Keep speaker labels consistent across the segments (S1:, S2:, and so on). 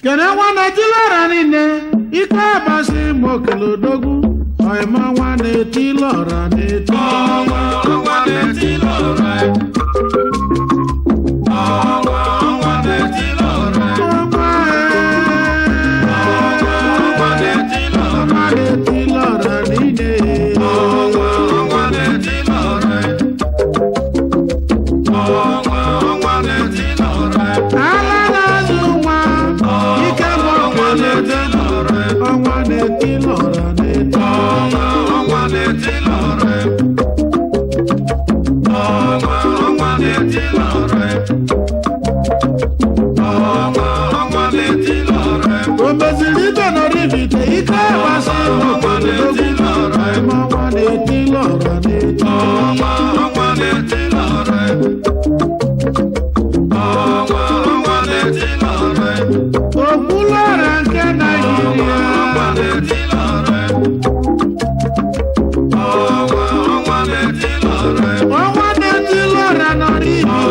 S1: Kene nwa na-etilọra niile, ike abasị ma okele odogwu, ọyịma nwa na-etilọra na-eti.
S2: Ọnwa, ọnwa na-etilọra. Ọnwa, ọnwa na-etilọra.
S1: Ọnwa
S2: Ọnwa, ọnwa na-etilọra.
S1: nwa na-etilọra niile.
S2: Ọnwa, ọnwa na-etilọra. Ọnwa, ọnwa na-etilọra.
S1: Ala na-azụ nwa, ike ma
S2: Ọnwa
S1: okele
S2: na-etilọra.
S1: ọnwa na-etilọra na-eti.
S2: Ọnwa, ọnwa na-etilọra. Ọnwa, ọnwa na-etilọra. Ọnwa, ọnwa na-etilọra.
S1: O meziri ibe nọrọ ibite ike agbasị ma
S2: Ọnwa
S1: okele odogwu,
S2: na-etilọra.
S1: ọyịma nwa na-etilọra na-eti.
S2: Ọnwa, ọnwa na-etilọra. Ọnwa, ọnwa na-etilọra.
S1: Okwuluọra nke Naịjirịa.
S2: Ọnwa na-etilọra. Ọnwa, ọnwa na-etilọra.
S1: Ọnwa na-etilọra nọrọ ibite.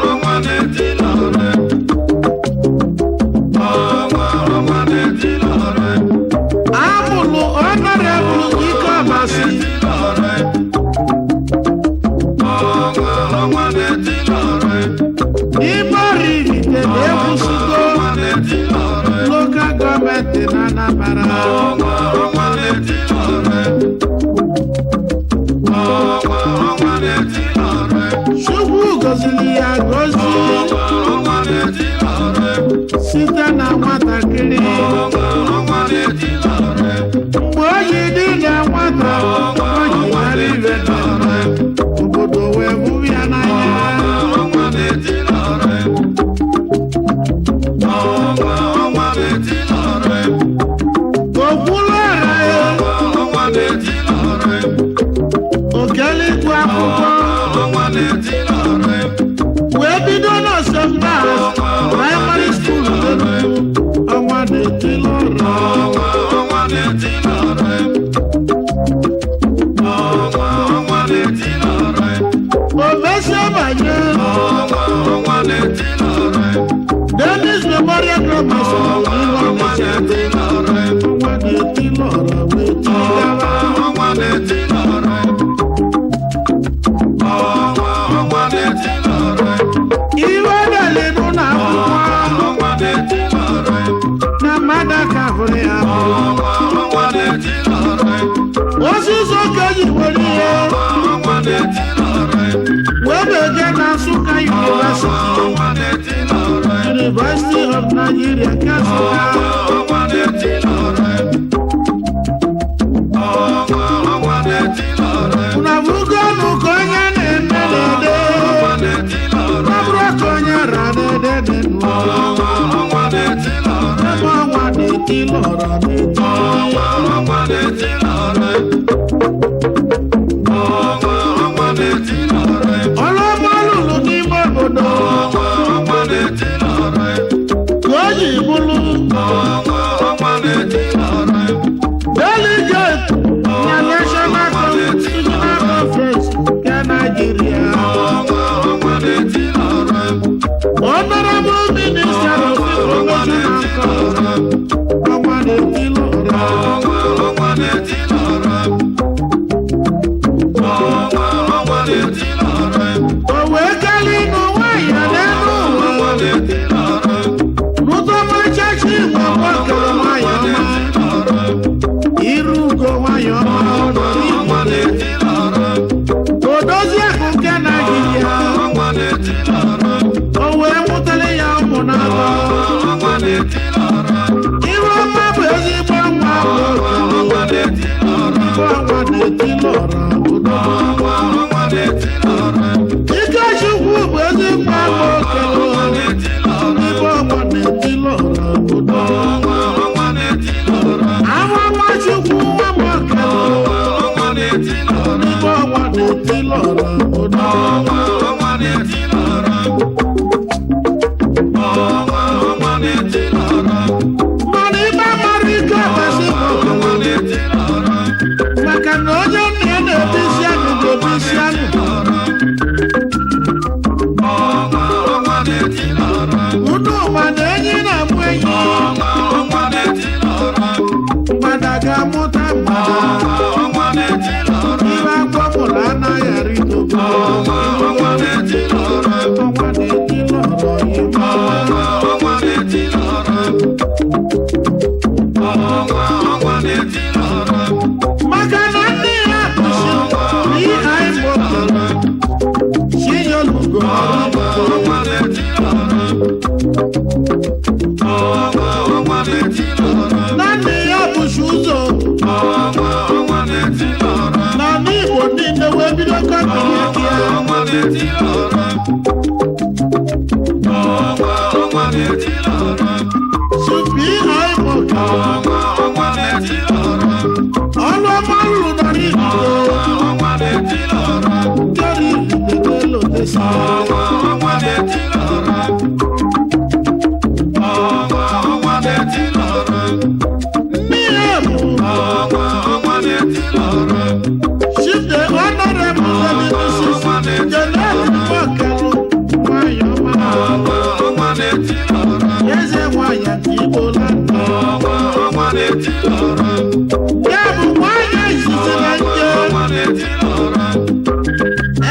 S2: Ọnwa na-etilọra. Ọnwa, ọnwa na-etilọra.
S1: Amụlụ Honorable Ike Ọbasi
S2: Etilọra. Ọnwa, ọnwa na-etilọra.
S1: n'ime Oraifite na-ekwusigo
S2: Ọnwa na-etilọra.
S1: lokal gọọmenti na Anambra.
S2: Ọnwa, ọnwa na-etilọra. Ọnwa, ọnwa na-etilọra.
S1: Chukwu gọziri ya gọzi
S2: Ọnwa, ọnwa na-etilọra.
S1: site na nwatakịrị.
S2: Ọnwa, ọnwa na-etilọra.
S1: Mgbe o ji dị na nwata, o ji mara ibe na obodo wee hụ ya n'anya.
S2: Ọnwa na-etilọra. Ọnwa, ọnwa na-etilọra.
S1: Okwuluọra ya
S2: Ọnwa na-etilọra.
S1: okele ịgụ akwụkwọ
S2: Ọnwa na-etilọra.
S1: wee bido na St. Barts Primary School Enugu. Ọnwa na-etilọra.
S2: Ọnwa, ọnwa na-etilọra. Ọnwa, ọnwa na-etilọra.
S1: O mesie banye
S2: Ọnwa, ọnwa na-etilọra.
S1: Dennis Memorial Grammar School
S2: Ọnwa,
S1: n'Ihu
S2: ọnwa
S1: Ọnịcha.
S2: na-etilọra.
S1: Ọnwa na-etilọra wee tigawa.
S2: Ọnwa na-etilọra. Ọnwa, ọnwa na-etilọra.
S1: Iwe delinu na akwụkwọ
S2: Ọnwa na-etilọra.
S1: na mmadụ ka hụrụ ya.
S2: Ọnwa, ọnwa na-etilọra.
S1: Osisi oke ji were ihe
S2: Ọnwa na-etilọra.
S1: wee bege na Nsụka University,
S2: Ọnwa na-etilọra.
S1: University of Nigeria nke Nsụka.
S2: Ọnwa na-etilọra. Ọnwa, ọnwa na-etilọra.
S1: Unu abụrụgonụ ka onye na-eme na-ede.
S2: Ọnwa na-etilọra.
S1: Ọ bụrụ ka onye ra na-ede dị n'ụwa.
S2: Ọnwa, ọnwa na-etilọra.
S1: Ebe ọnwa na-etilọra na-eti.
S2: Ọnwa, ọnwa na-etilọra. Ọnwa, ọnwa na-etilọra.
S1: Ọlụọma lụrụ n'ime obodo
S2: Ọnwa, ọnwa na-etilọra.
S1: ka o ji bụrụ
S2: Ọnwa, ọnwa na-etilọra.
S1: delegate na National Constitutional Conference nke Nigeria.
S2: Ọnwa, ọnwa na-etilọra.
S1: Honorable Minister of Information and Culture, ọnwa na-etilọra.
S2: Ọnwa, ọnwa na-etilọra. Ọnwa, ọnwa na-etilọra.
S1: O wee kelee ịnụ nwaanyị n'elu ụwa.
S2: Ọnwa na-etilọra.
S1: N'ụtọmachachi Igbo gbakọrọ nwaanyị ọma. Iru ugo nwaanyị ọma ọ nọ n'ihu.
S2: Ọnwa na-etilọra.
S1: Odozi akụ nke Naijiria.
S2: Ọnwa na-etilọra.
S1: O wee mụtara ya ụmụ n'atọ.
S2: Ọnwa na-etilọra.
S1: Iru ọma bụ ezigbo nwa bụ
S2: Ọnwa na-etilọra.
S1: ọnwa na-etilọra ododo.
S2: Ọnwa, ọnwa na-etilọra.
S1: Ikechukwu bụ ezigbo agba okele.
S2: Ọnwa na-etilọra.
S1: Ibe ọnwa na-etilọra ododo.
S2: Ọnwa, ọnwa na-etilọra.
S1: Amama Chukwu nwa m okele.
S2: Ọnwa na-etilọra.
S1: Ibe ọnwa na-etilọra ododo.
S2: Ọnwa, ọnwa na-etilọra. Ọnwa, ọnwa na-etilọra.
S1: Mana ibe mara ike kwesị bụ
S2: Ọnwa na-etilọra.
S1: maka na onye nna ya na-ebu isi anụ ga-ebu isi anụ.
S2: Ọnwa, ọnwa na-etilọra.
S1: Unu ma na enyi na-amụ enyi.
S2: Ọnwa, ọnwa na-etili ọra.
S1: Mgbada ga-amụta mgbada.
S2: Ọnwa, ọnwa na-etili ọra.
S1: Ibe agbọpụrụ anaghị arịdogo.
S2: Ọnwa, ọnwa na-etili ọra.
S1: Ọnwa na-etili ọra ibe.
S2: Ọnwa, ọnwa na-etili ọra. Ọnwa, ọnwa na-etili ọra.
S1: Maka na nne ya bụchi ihe moto chinyolugo.
S2: Ọnwa, ọnwa na-etili ọra. Ọnwa, ọnwa na-etili ọra.
S1: Na nne ya bụchi ụzọ
S2: Ọnwa, ọnwa na-etili ọra.
S1: n'ala Igbo niile wee bido kọmpini
S2: Ọnwa,
S1: ya.
S2: ọnwa na-etili ọra. Ọnwa, ọnwa na-etili ọra.
S1: Supi moto.
S2: Ọnwa, ọnwa na-etili ọra.
S1: Ọlụ ọma rụrụ nọrọ Igbo.
S2: Ọnwa, ọnwa na-etili ọra.
S1: Jọrọ Igbo na-elotesi.
S2: Ọnwa, ọnwa na-etili ọra. Ọnwa, ọnwa na-etili ọra.
S1: Nne ya bụ
S2: Ọnwa, ọnwa na-etili ọra.
S1: Chief the Honorable Mrs. Janet Nwakalu, nwanyị ọma.
S2: Ọnwa, ọnwa na-etili ọra.
S1: Eze nwanyị nke Igbo land.
S2: Ọnwa, ọnwa na-etili ọra.
S1: Ya bụ nwanyị izizi na nje
S2: Ọnwa na-etili ọra.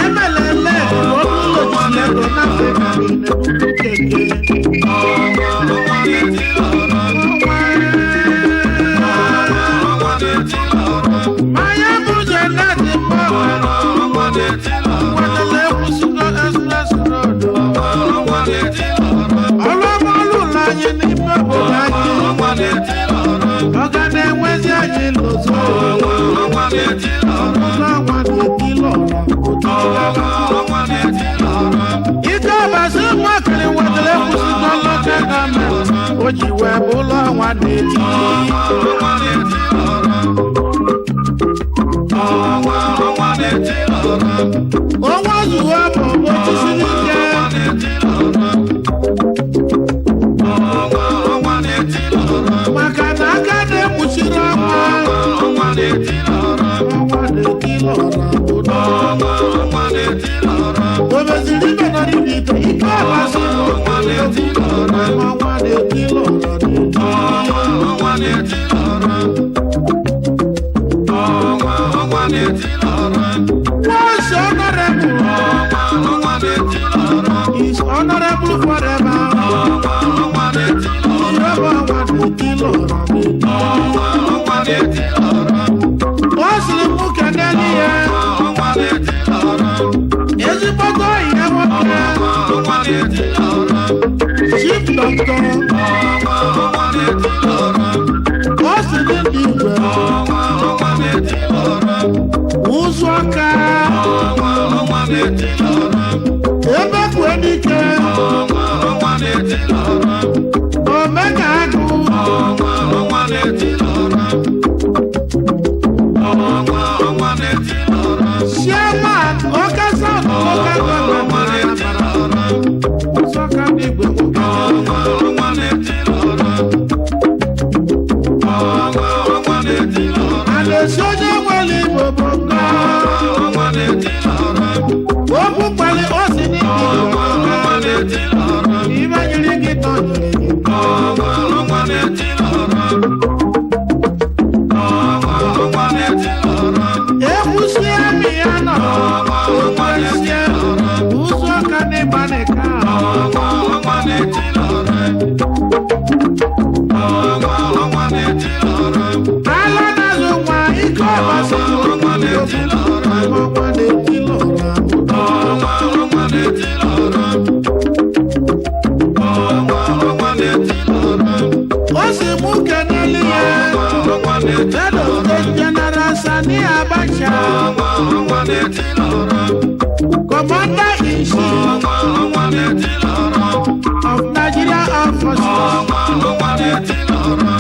S1: emelele ọbụlụ legislator n'Afrịka niile bụ keke.
S2: Ọnwa, ọnwa na-etili ọra.
S1: Ọnwa.
S2: Ọnwa na-etili ọra.
S1: Manya bụ Janet Nwakalu
S2: Ọnwa na-etili ọra.
S1: nwetara Ekwusigo Express Road.
S2: Ọnwa na-etili ọra.
S1: Ọrụ ọma ọrụ ụlọ anyị n'ime obodo anyị.
S2: Ọnwa na-etili ọra.
S1: Ọ ga na-enwezi anyị n'ụzọ.
S2: Ọnwa, ọnwa na-etili ọra.
S1: Ọnwa na-etili ọra.
S2: Ọnwa, ọnwa na-etili ọra.
S1: Ike ọbasi nwakiri nwetara Ekwusigo local gọọmenti o ji wee bụrụ ọnwa na-eti.
S2: Ọnwa na-etili ọra. Ọnwa, ọnwa na-etili ọra.
S1: Ọnwa zuo bụ ochisiri ike.
S2: Ọnwa na-etili ọra. Ọnwa, ọnwa na-etili ọra.
S1: Maka na aka na-ekpuchiri ọnwa.
S2: Ọnwa na-etili ọra.
S1: Ọnwa na-etili ọra ụdọ.
S2: Ọnwa, ọnwa na-etili ọra.
S1: O meziri ibe nọ n'ime ite ike ọbasi
S2: Ọnwa na-etili ọra.
S1: ọnwa na-etili ọra n'etiti.
S2: Ọnwa, ọnwa na-etili ọra. Ọnwa, ọnwa na-etili ọra.
S1: Once honorable
S2: Ọnwa, ọnwa na-etili ọra.
S1: is honorable forever.
S2: Ọnwa, ọnwa na-etili ọra.
S1: Ọnwa na-etili ọra n'etiti.
S2: Ọnwa, ọnwa na-etili ọra.
S1: Ọ sịrị mụ keneli ya.
S2: Ọnwa na-etili ọra.
S1: Ezigbote ọyị ya nwoke.
S2: Ọnwa, ọnwa na-etili ọra.
S1: Chief Doctor
S2: Ọnwa, ọnwa na-etili ọra.
S1: ọ sịrị ndị igwe.
S2: Ọnwa, ọnwa na-etili ọra.
S1: Ụzụ ọka.
S2: Ọnwa, ọnwa na-etili ọra.
S1: Ebe kwue dike.
S2: Ọnwa, ọnwa na-etili ọra.
S1: Omega agụ.
S2: Ọnwa, ọnwa na-etili ọra. Ọnwa, ọnwa na-etili ọra.
S1: Chairman Ọka South Local
S2: Ọnwa
S1: Government.
S2: na-etili ọra.
S1: Ụzụ ọka ndị igwe nwoke.
S2: Ọnwa, ọnwa na-etili ọra. Ọnwa, ọnwa na-etili ọra.
S1: A na-esi onye nwere Igbo bụ nkọ.
S2: Ọnwa na-etili ọra.
S1: Okwu mkpali o si n'igwe
S2: Ọnwa, ọnwa na-etili ọra.
S1: Ibe nyere gị tọ nyere gị.
S2: Ọnwa, ọnwa na-etili ọra. Ọnwa, ọnwa na-etili ọra.
S1: Ekwusi amị ya nọ.
S2: Ọnwa, ọnwa na-etili ọra.
S1: Ụzụ ọka n'ịgba n'ịka.
S2: Ọnwa, ọnwa na-etili ọra. Ọnwa, ọnwa na-etili ọra.
S1: Ala na-azụ nwa ike ọbasi.
S2: Ọnwa na-etili ọra.
S1: Ọnwa na-etili ọra.
S2: Ọnwa, ọnwa na-etili ọra. Ọnwa, ọnwa na-etili ọra.
S1: O si mụ keneli ya.
S2: Ọnwa, ọnwa na-etili
S1: Head of
S2: ọra.
S1: State General Sani Abacha.
S2: Ọnwa, ọnwa na-etili ọra.
S1: Commander in Chief
S2: Ọnwa, ọnwa na-etili ọra.
S1: of Nigeria Armed Forces.
S2: Ọnwa, ọnwa na-etili ọra.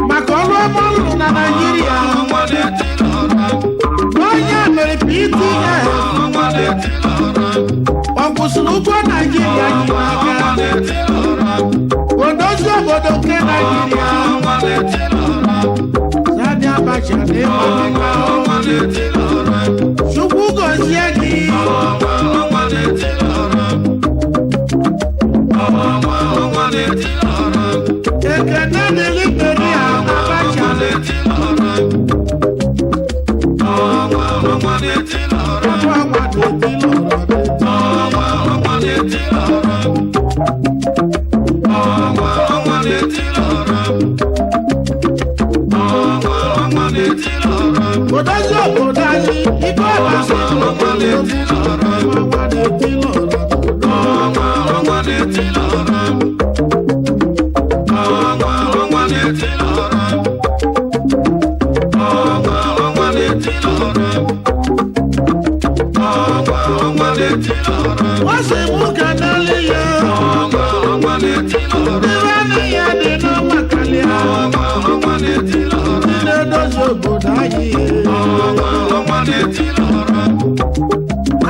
S1: Maka ọrụ ọma ọ rụrụ na Nigeria.
S2: Ọnwa na-etili ọra.
S1: Onye mere PTF.
S2: Ọnwa na-etili ọra.
S1: Ọ kwụsịrị ụgwọ Nigeria ji
S2: Ọnwa
S1: n'aka.
S2: na-etili ọra.
S1: Odozi obodo nke Nigeria.
S2: Ọnwa na-etili ọra.
S1: Sani Abacha na ịgba
S2: Ọnwa na-etili ọra.
S1: Chukwu gọzie gị.
S2: Ọnwa, ọnwa na-etili ọra. Ọnwa, ọnwa na-etili ọra.
S1: Ekene dịrị Maria Abacha.
S2: Ọnwa na-etili ọra.
S1: Ọnwa na-etili ọra.
S2: Ọnwa na-etili ọra. Ọnwa na-etili ọra. Ọnwa na-etili ọra.
S1: Odozi obodo anyị, ike ọbasi.
S2: Ọnwa na-etili ọra.
S1: Ọnwa na-etili ọra.
S2: Ọnwa na-etili ọra. Ọnwa na-etili ọra. Ọnwa na-etili ọra. Ọnwa na-etili ọra.
S1: Wọ́n sì mú kàdálí yẹ.
S2: Ọnwa ọnwa na-etili ọra.
S1: Ibe ni ya dị n'ọnwa kalịa.
S2: Ọnwa ọnwa na-etili ọra.
S1: Ndị na-edozi obodo anyị.
S2: Ọnwa ọnwa na-etili ọra.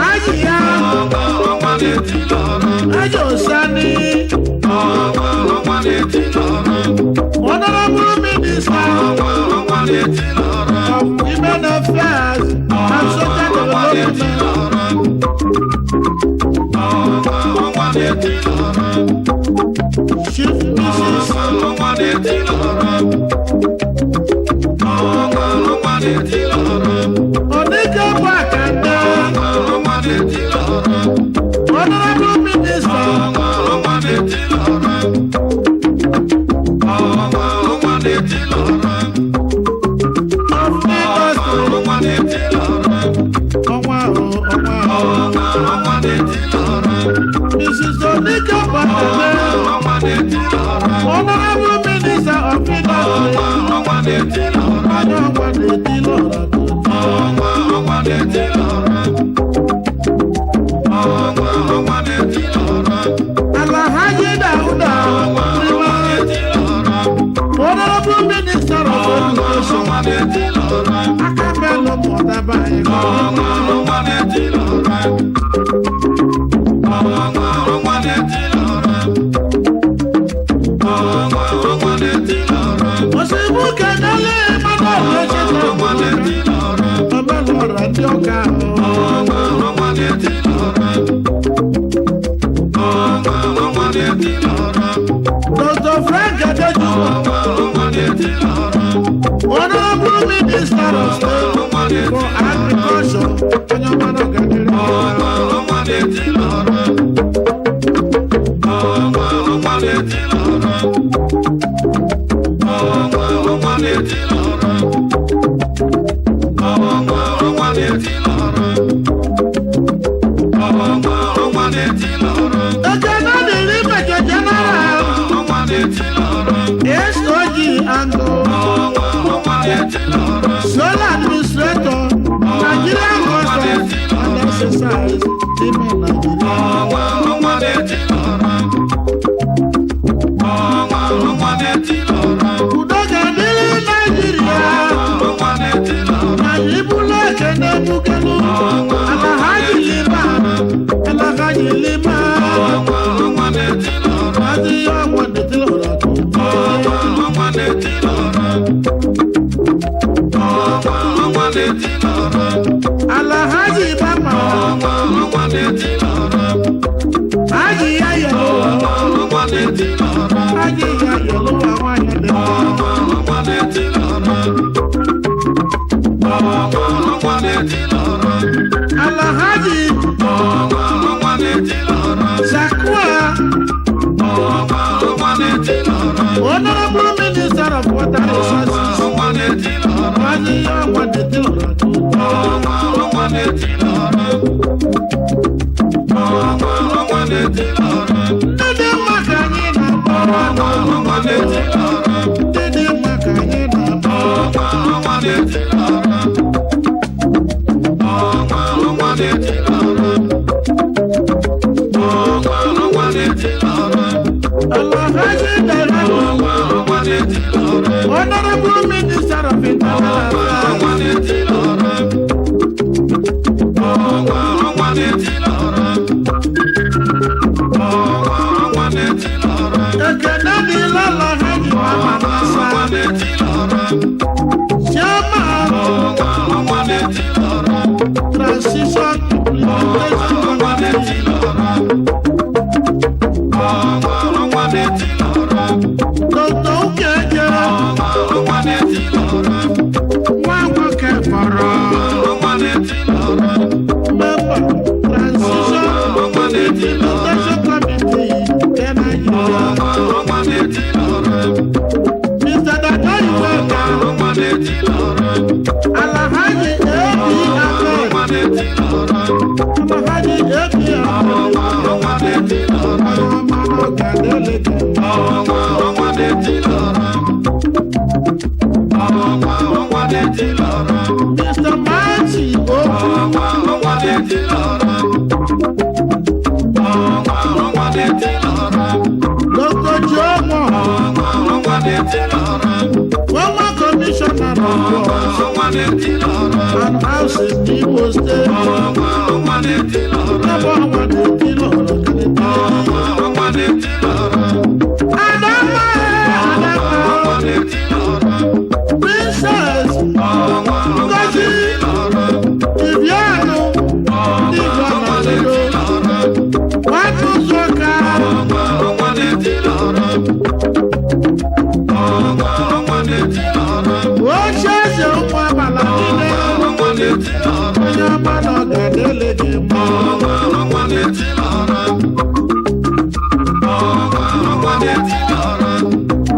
S1: Anyị ya,
S2: Ọnwa ọnwa na-etili ọra.
S1: ajọ osani.
S2: Ọnwa ọnwa na-etili ọra.
S1: Honorable Minister
S2: Ọnwa ọnwa na-etili ọra.
S1: of Women Affairs and Social
S2: Ọnwa na-etili
S1: Development.
S2: ọra. Ọnwa ọnwa na-etili ọra.
S1: Chief Mrs.
S2: Ọnwa na-etili ọra. Ọnwa ọnwa na-etili ọra.
S1: Onike Bakande.
S2: Ọnwa ọnwa na-etili ọra.
S1: Honorable Minister
S2: Ọnwa ọnwa na-etili ọra. Ọnwa ọnwa na-etili ọra.
S1: of Industry.
S2: Ọnwa na-etili ọra.
S1: Ọnwa o, ọnwa o.
S2: Ọnwa ọnwa na-etili ọra.
S1: Mrs. Onike Bakande.
S2: Ọnwa na-etili ọra.
S1: Honorable Minister of Industry.
S2: Ọnwa na-etili ọra.
S1: Onye ọnwa na-etili ọra.
S2: Ọnwa ọnwa na-etili ọra. Ọnwa ọnwa na-etili ọra.
S1: Alhaji Dauda
S2: Ọnwa
S1: Rima.
S2: na-etili ọra.
S1: Honorable Minister of Education.
S2: Ọnwa na-etili ọra.
S1: Aka mẹ́lò mọ̀dábà yìí.
S2: Ọnwa ọnwa na-etili ọra. Ọnwa ọnwa na-etili ọra. Ọnwa ọnwa na-etili ọra.
S1: Òsìbú kẹ̀dẹ́lé Emmanuel Echeta.
S2: Ọnwa na-etili ọra.
S1: Ọmọlú ọ̀rọ̀ ndị ọka ahụ.
S2: Ọnwa ọnwa na-etili ọra. Ọnwa ọnwa na-etili ọra.
S1: Dr. Frank Adejumo.
S2: Ọnwa ọnwa na-etili ọra.
S1: Honorable Minister of State
S2: Ọnwa
S1: for
S2: na-etili ọra.
S1: Agriculture. Onye ọma náà gàdúrà.
S2: Ọnwa ọnwa na-etili ọra. Ọnwa ọnwa na-etili ọra. Ọnwa ọnwa na-etili ọra. Ọnwa ọnwa na-etili ọra. Ọnwa ọnwa na-etili ọra.
S1: Ekene dịrị Major General
S2: Ọnwa na-etili ọra.
S1: SOG Ango.
S2: Ọnwa ọnwa na-etili ọra.
S1: Sole Administrator, Nigerian Customs and Exercise, n'ime Nigeria.
S2: Ọnwa ọnwa na-etili ọra. Ọnwa ọnwa na-etili ọra.
S1: Udo ga-adịrị Nigeria.
S2: Ọnwa na-etili ọra.
S1: Anyị bụrụ ekene bukelu. Alhaji Liman, Alhaji Liman.
S2: Ọnwa ọnwa na-etili ọra.
S1: Adịghị ọnwa na-etili ọra.
S2: Ọnwa ọnwa na-etili ọra. Ọnwa ọnwa na-etili ọra.
S1: Alhaji Bama,
S2: Ọnwa ọnwa na-etili ọra.
S1: Haji ya yelu,
S2: Ọnwa ọnwa na-etili ọra.
S1: Haji ya yelu nwaanyị dị mma.
S2: Ọnwa ọnwa na-etili ọra. Ọnwa ọnwa na-etili ọra.
S1: Alhaji
S2: Ọnwa ọnwa na-etili ọra.
S1: Zakwa,
S2: Ọnwa ọnwa na-etili ọra.
S1: Honorable Minister of Water Resources.
S2: Ọnwa na-etili ọra.
S1: Haji ya ọnwa na-etili ọra.
S2: Ọnwa ọnwa na-etili ọra. Ọnwa ọnwa na-etili ọra.
S1: Ndị dị mma ka anyị na-akpọ.
S2: Ọnwa ọnwa na-etili ọra.
S1: Ndị dị mma ka anyị na-akpọ.
S2: Ọnwa ọnwa na-etili ọra. Ọnwa ọnwa na-etili ọra. Ọnwa ọnwa na-etili ọra.
S1: Alhaji Darabu,
S2: Ọnwa ọnwa na-etili ọra.
S1: Honorable Minister of Internal
S2: Ọnwa
S1: Affairs.
S2: ọnwa na-etili ọra. Ọnwa ọnwa na-etili ọra. Ọnwa ọnwa na-etili ọra.
S1: Ekene dịla Alhaji Mama
S2: Ọnwa
S1: Nasa,
S2: na-etili ọra.
S1: Chairman
S2: Ọnwa ọnwa na-etili ọra.
S1: Transition Implementation
S2: Ọnwa
S1: Committee.
S2: na-etili ọra. Ọnwa ọnwa na-etili ọra.
S1: Dr. Mr. Dajo Iweka, Alhaji A.B. Ahmed, Alhaji A.B. Ahmed, ọmọ Ọ̀gádẹ́lẹ́kẹ̀. Mr. Marty Oku, Dr. Jomo, former commissioner of works and houses in Imo State, Ebe ọnwa na-eti lọrọ kịrịkịrị. Adamma, Adamma, Princess Ngozi Ibianu Igwe Nwatụ Ụzọka, oche eze ụmụ agbala niile, onye ọma na ọ ga-adịle gị mma.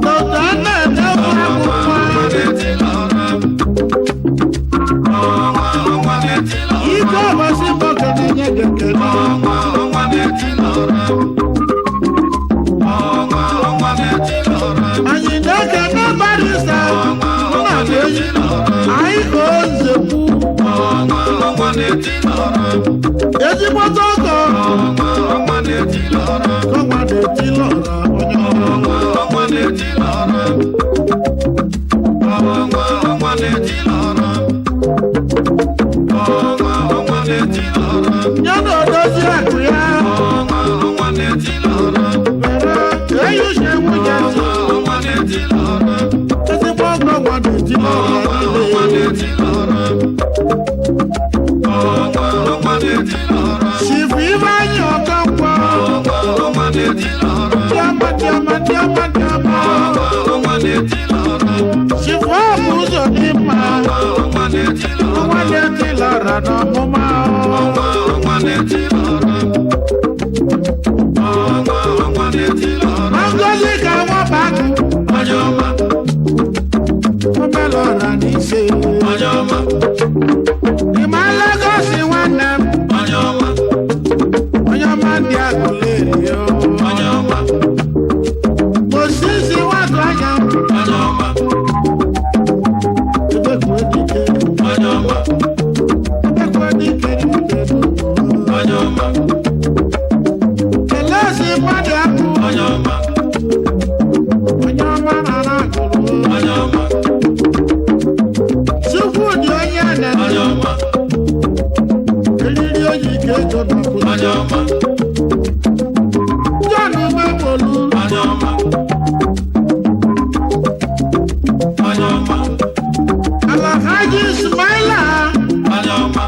S1: Dr. Nna Akwụkwọ, ike ọbasi mgbọkọ na-enye gị ekele. Anyị na-ekene barista Nnamdi Enyi, anyị ozekwu, ezigbote ọgọ
S2: Ọnwa na-eti lọra.
S1: ka ọnwa na-eti lọra onye ọma.
S2: Ọnwa na-eti lọra. Ọnwa na-eti lọra. Ọnwa na-eti lọra.
S1: Ya na odozi akụ ya
S2: Ọnwa na-eti lọra.
S1: bere eyuche nwunye ntị,
S2: Ọnwa na-eti lọra.
S1: ezigbo ọgọ ọnwa na-eti lọra
S2: Ọnwa
S1: niile.
S2: na-eti lọra. Ọnwa na-eti lọra.
S1: Chifu Ifeanyi Ọkankwo,
S2: Ọnwa na-eti lọra.
S1: Diama diama diama diama.
S2: Ọnwa na-eti lọra.
S1: Chifu Ọmụ ụzọ dị mma,
S2: Ọnwa na-eti lọra.
S1: ọnwa na-eti lọra n'ọmụma.
S2: Ọnwa na-eti lọra. Ọnwa na-eti lọra.
S1: Ngozi ka nwa bakụ,
S2: Onye ọma,
S1: omelọra n'ise.
S2: onye ọma,
S1: Ịma Lagos nwanne m,
S2: onye ọma,
S1: onye ọma ndị agụleri yo.
S2: onye ọma,
S1: Osisi nwatụ anya m,
S2: onye ọma,
S1: ebekwe dike,
S2: onye ọma,
S1: ebekwe dike n'ike n'ugwu.
S2: onye ọma,
S1: Elezi mmadụ akụ,
S2: onye ọma,
S1: onye ọma na agụrụ.
S2: onye ọma,
S1: Chukwu dị onye
S2: onye
S1: nene,
S2: ọma,
S1: eriri oyi ka ego n'ọkụ.
S2: onye ọma,
S1: John Umegbolu,
S2: onye ọma, onye ọma,
S1: Alhaji Ismaila
S2: onye ọma,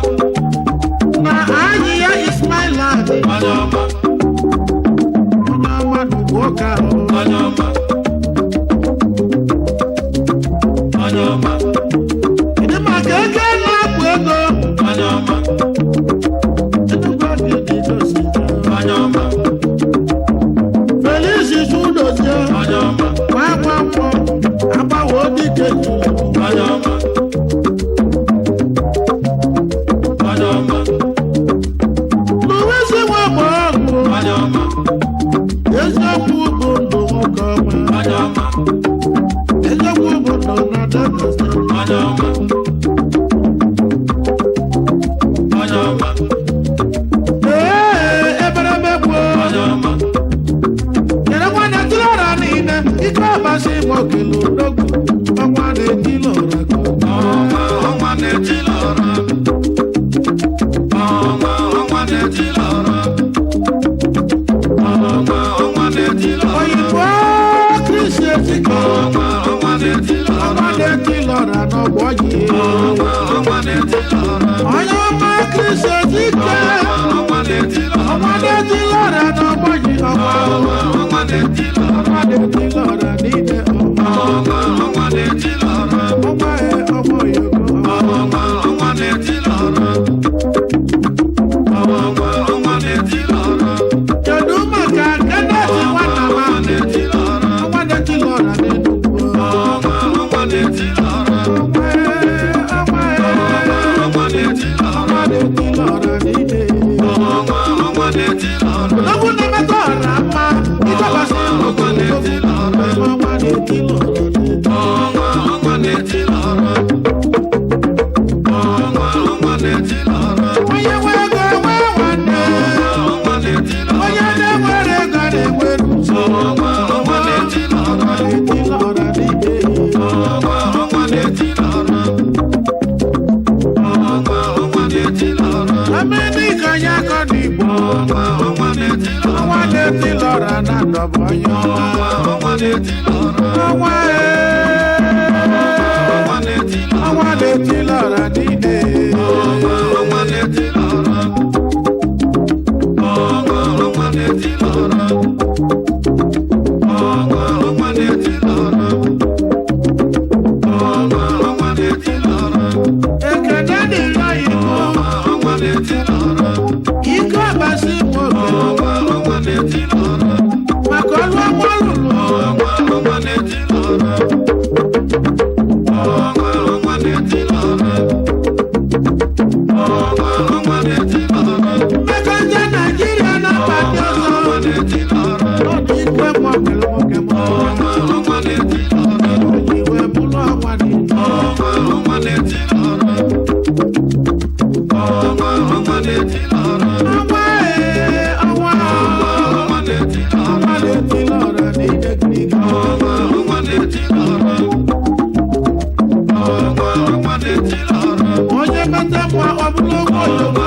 S1: na anyị ya Ismaila dị,
S2: onye ọma,
S1: onye ọma n'ugwu ọka ahụ.
S2: onye ọma, onye ọma,
S1: Kedu maka ego na-apụ ego?
S2: onye ọma,
S1: Enugwu Agidi gosi ya.
S2: onye ọma,
S1: Felix Chudozie,
S2: onye ọma,
S1: nwa nwa nkwọ, agbawo dike juru.
S2: onye ọma, onye ọma,
S1: Louis Nwagbogu,
S2: onye ọma,
S1: eziokwu bụ ndụ nwoke ọma.
S2: onye ọma,
S1: Eziokwu bụ ndụ na Delta State.
S2: onye ọma, onye ọma,
S1: Ee, eberebe gboo.
S2: onye ọma,
S1: Nyere nwanne tilọra niile, ike ọbasi ma okele odogwu, ọnwa na-eti lọra ka
S2: ọnwa, ọnwa na-eti lọra. Ọnwa, ọnwa na-eti lọra. Ọnwa, ọnwa na-eti lọra.
S1: Oyibo Chris Ezike,
S2: Ọnwa, ọnwa na-eti lọra.
S1: ọnwa na-eti lọra n'ọgbọ ji.
S2: Ọnwa, ọnwa na-eti lọra.
S1: Onye ọma Chris Ezike,
S2: Ọnwa na-eti lọra.
S1: ọnwa na-eti lọra n'ọgbọ ji ọnwa.
S2: Ọnwa, ọnwa na-eti lọra.
S1: Ọnwa na-eti lọra niile ọnwa.
S2: Ọnwa, ọnwa na-eti lọra.
S1: Ọnwa e ọmọ Yoko.
S2: Ọnwa, ọnwa na-eti lọra. Ọnwa, ọnwa na-eti lọra.
S1: Kedu maka Kenneth Nwanama?
S2: Ọnwa na-eti lọra.
S1: Ọnwa Ọnwa ee, ọnwa na-etili ọra niile. Ekene dịrị oyibo, ike ọbasi nwoke, maka ọlụ ọma ọ lụrụ. Mmekọ ndị Naijiria na-aba ndị ọzọ. Ọ dị ike nwa nwere nwoke ma ọ ji wee bụrụ ọnwa niile. Ọnwa ee, ọnwa, ọnwa na-etili ọra niile gịrịgịrị. Onye meta mma ọ bụrụ onwe oyoko,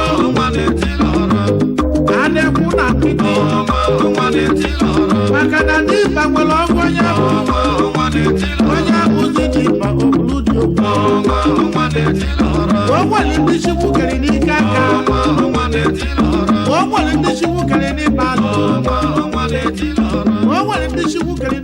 S1: a na-ekwu na nkịtị, maka na dimkpa nwere ọgwụ onye bụ onye abụzi dimkpa ọ bụrụ dị okwu. O nwere ndị Chukwu kere n'ike aka, o nwere ndị Chukwu kere n'ịba alụ, o nwere ndị Chukwu kere.